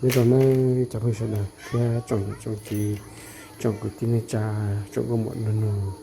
Nyob zoo nawb cov phooj ywg sawv daws thiab tsoom niam tsoom txiv, tsoom kwv tij neej tsa, tsoom nkauj muam nraug nus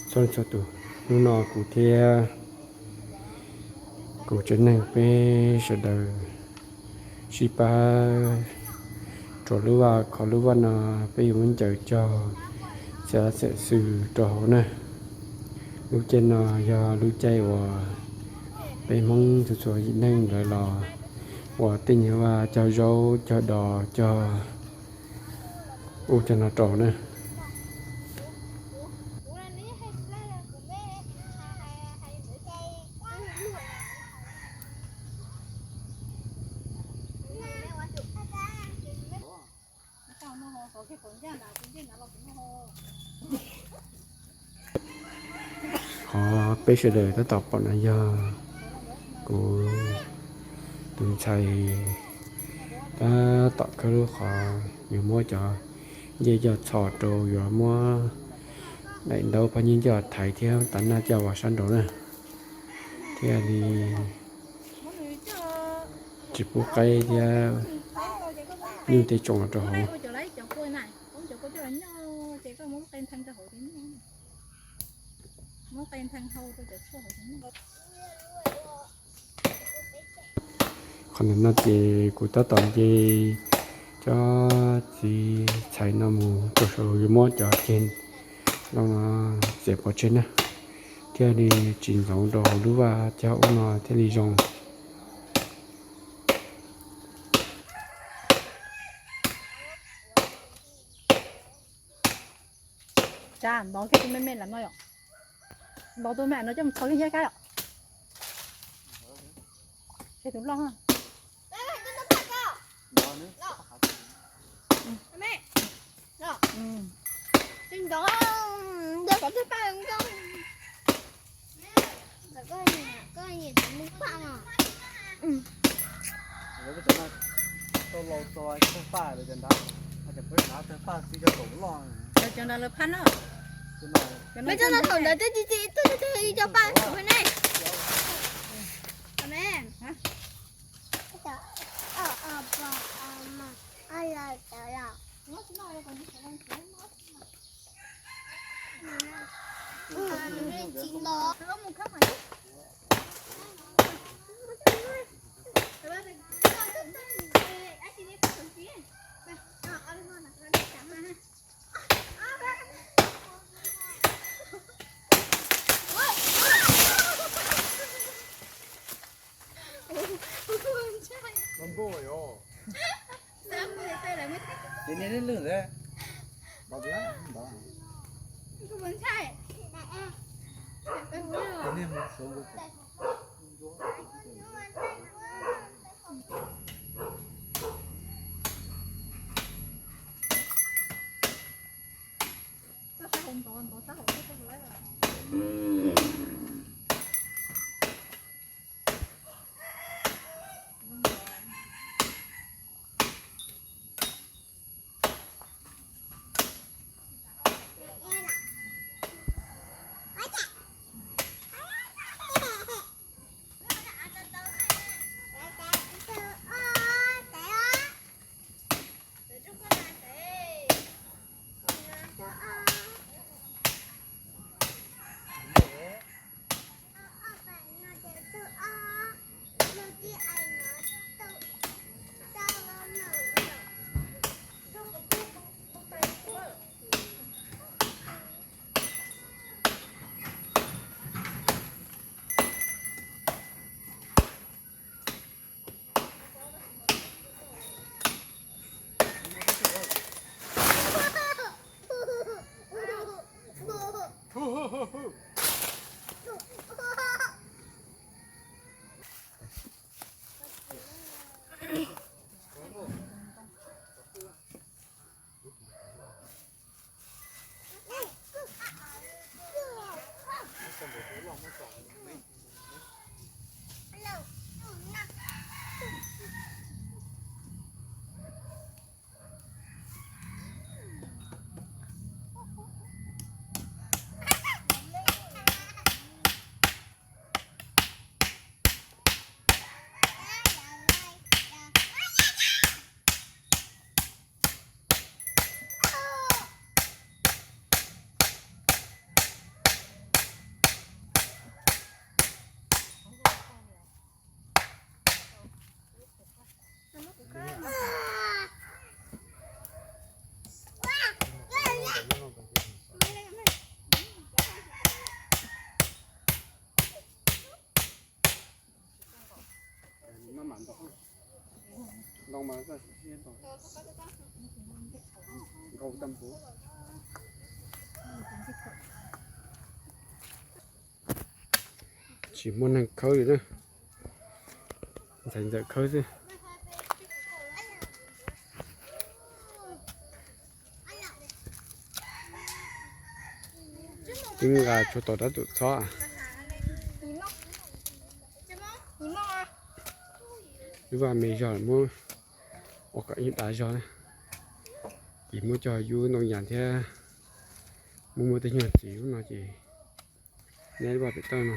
txhua leej txhua tus. Hnub no kuv thiab kuv tsev neeg peb sawv daws sib pab rhuav lub vaj, kho lub vaj no peb yuav muab ncaws cog txiav xwm xwm rau hauv na. Lub caij no yog lub caij uas peb Hmoob txhua txhua yim neeg lawv los ua tej nyuag vaj cog zaub cog dos cog ub cog no rau na. Qhov peb sawv daws tab tom pom no yog kuv tus ntxhais tab tom khawb lub qhov yuav muab cov ncej coj txhos rau yuav muab daim ntaub pab nyiaj coj thaiv thiab tav naj coj ua sab nraud na, thiaj li tsis pub qaib thiab nyuj tej tsoom los rau hauv. Qhov ntawm no ces kuv tab tom nce cov txiv txhais no mus rau saum yuav muab cov ceg loj no txiav pov tseg na, thiaj li tsis ntxoov rau hauv lub vaj cog ub no thiaj li zoo. Tsam ntov kiag tus me me lam no yom. Ntov tus me no coj mus txhos kiag ncej kab yom. Tseg tus loj. Cov no lawv phab no. Cov no thaum ntawd twb tsis tsis twb twb cov paj ne. Tsis muaj neeg khawb li na, ntxhais ntxawm khawb xwb. Twb nqa tshuav tau rab tus txhob. Lub vaj me zog muab ua kom ib dav zog na. Ces muab cog yub ntoo yas thiab muab muab tej nyuag ntxiv lub no ces neb lub vaj pem toj no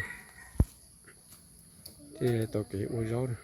thiaj tau kev ua zaub na.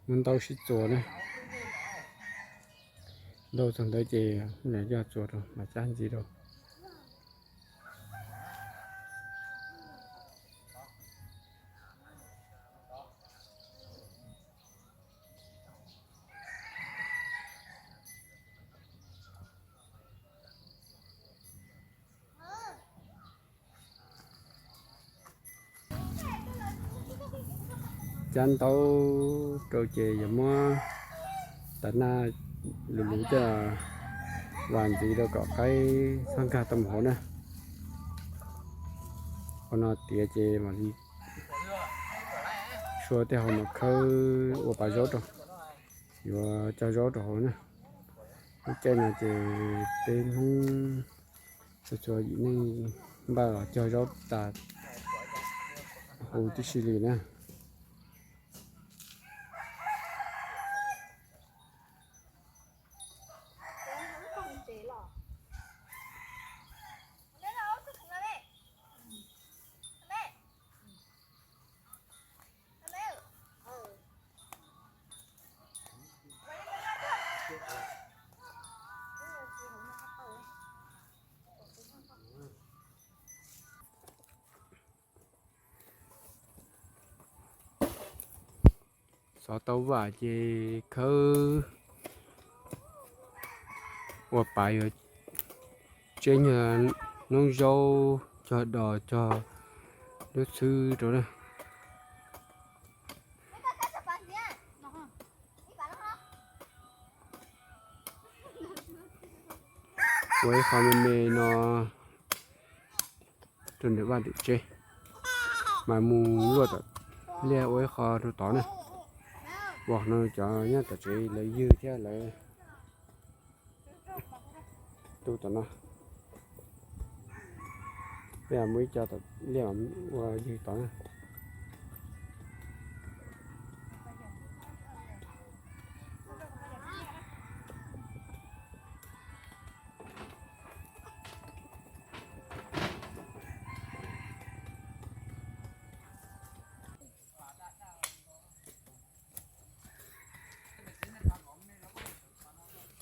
Muab ntaub sib txuas na. Ntaub txog ntawd ces coj txuas rau mas cab ntxiv rau. Cab ntaub rau ces yuav muab tas naj luv luv coj vas ntxiv rau kom qaib txhob nkag tau mus hauv na. Qhov no tiav ces mam li tshuab tej hauv mas khawb ua pas zaub rau, yuav cog zaub rau hauv na. Lub caij no ces peb Hmoob txhua txhua yim neeg npaj los cog zaub tas huv tib si li na. Xov tau vam ces khawb ua pas yuav tseb nyuag noob zaub cog dos cog lub xwb rau na. Ua ib qho me me no rau nram vaj nram tsev, mas mus luaj tom liaj ua ib qho rau tod na. Ua qhov no cov nyob tom tsev lawv ywg thiab lawv tu tom no. Peb muaj ib co tom liaj ua ywg tod na.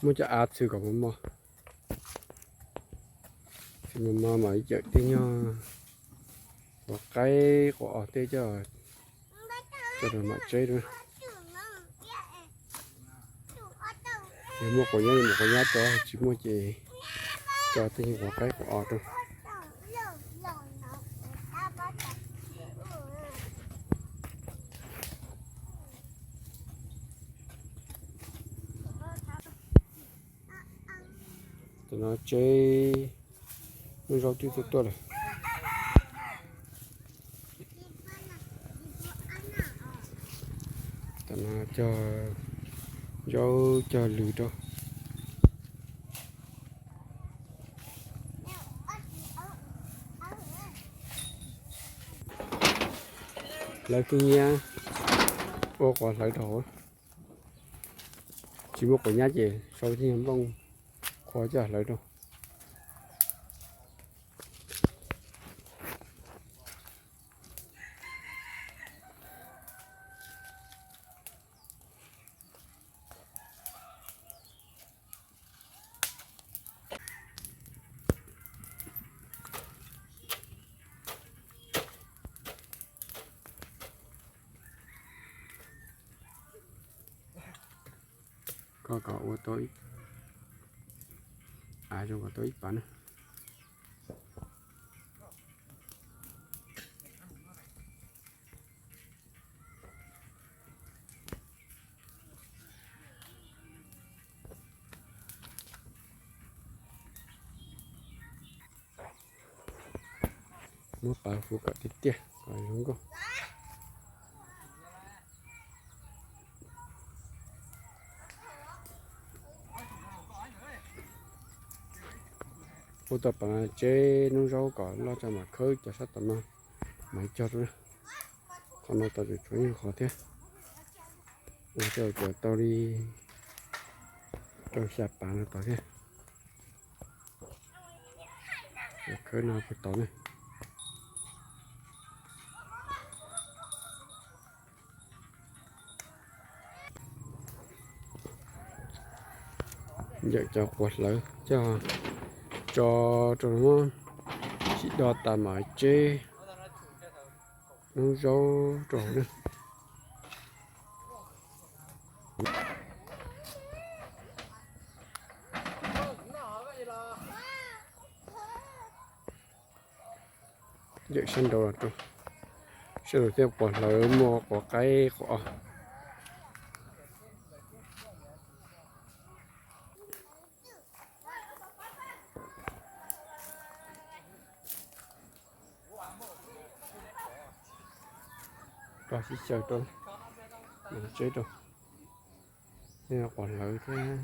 Muab cov av txhwb kom mos mos, txhwb mos mos mas ib cawm tej nyuag quav qaib quav os tej coj rau mam tseb rau. Yog muaj quav nyab, muaj quav nyab tso, tsis muaj ces tso tej nyuag quav qaib quav os rau. Tam no tseb lub zaub twb tuaj tuaj lawm. Cog zaub cog lws rau. Hlawv khib nyiab ua quav hlawv rau hauv. Tsis muaj quav nyab ces sau tej nyuag nplooj qhuav coj hlawv rau. Koj kom ua tau ib, av zoo kom tau ib pas na. Muab pas huv kom tiag tiag kom zoo nkauj. Ua tau pas no tseb noob zaub kom loj tso mam khawb cov sab tom no mas cog rau. Qhov no tau tshuav ib qho thiab. Ua coj tau li rau xya pas no tod thiab. Khawb no puag tod ne. Yawm cov quav hlawv coj tso rau, muab sib do tas mam tseb noob zaub rau hauv na. Yawm sab nraud los rau, sab nraud thiab quav hlawv muaj quav qaib quav os. Rau sib xyaw rau, tseb rau, quav hlawv thiab.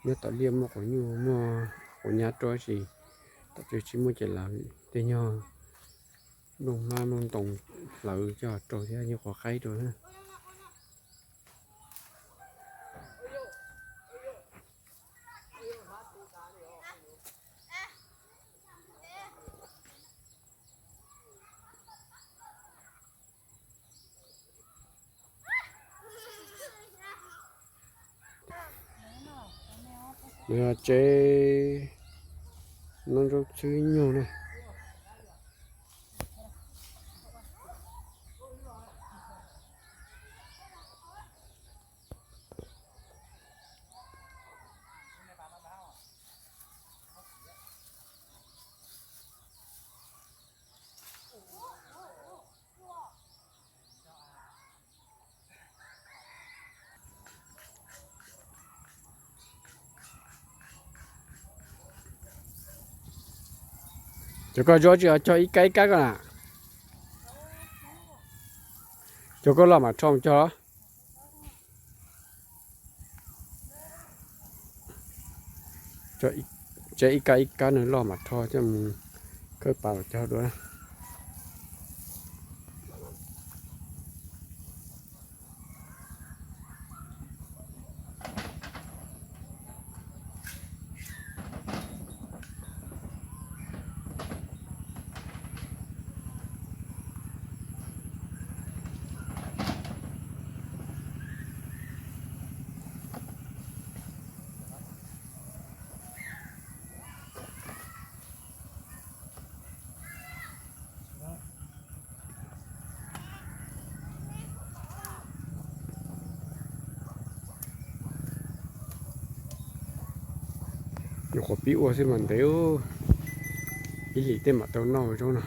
Nyob tom liaj muaj quav nyuj muaj quav nyab rau, tab sis tom tsev tsis muaj ces lawv tej nyuag nplooj hmab nplooj ntoos hlawv coj rau thiab nyuag quav qaib rau na. Tseb noob zaub txhwb nyuj na. Cov koj zov tsis cog ib kab ib kab koj na. Cov koj loj mam rho mus cog. Tseb ib kab ib kab no loj mam rho coj mus khawb pas los cog dua. Nyuam qhuav pib ua xwb mas ntev, ib hlis tej mam tau noj zaub no.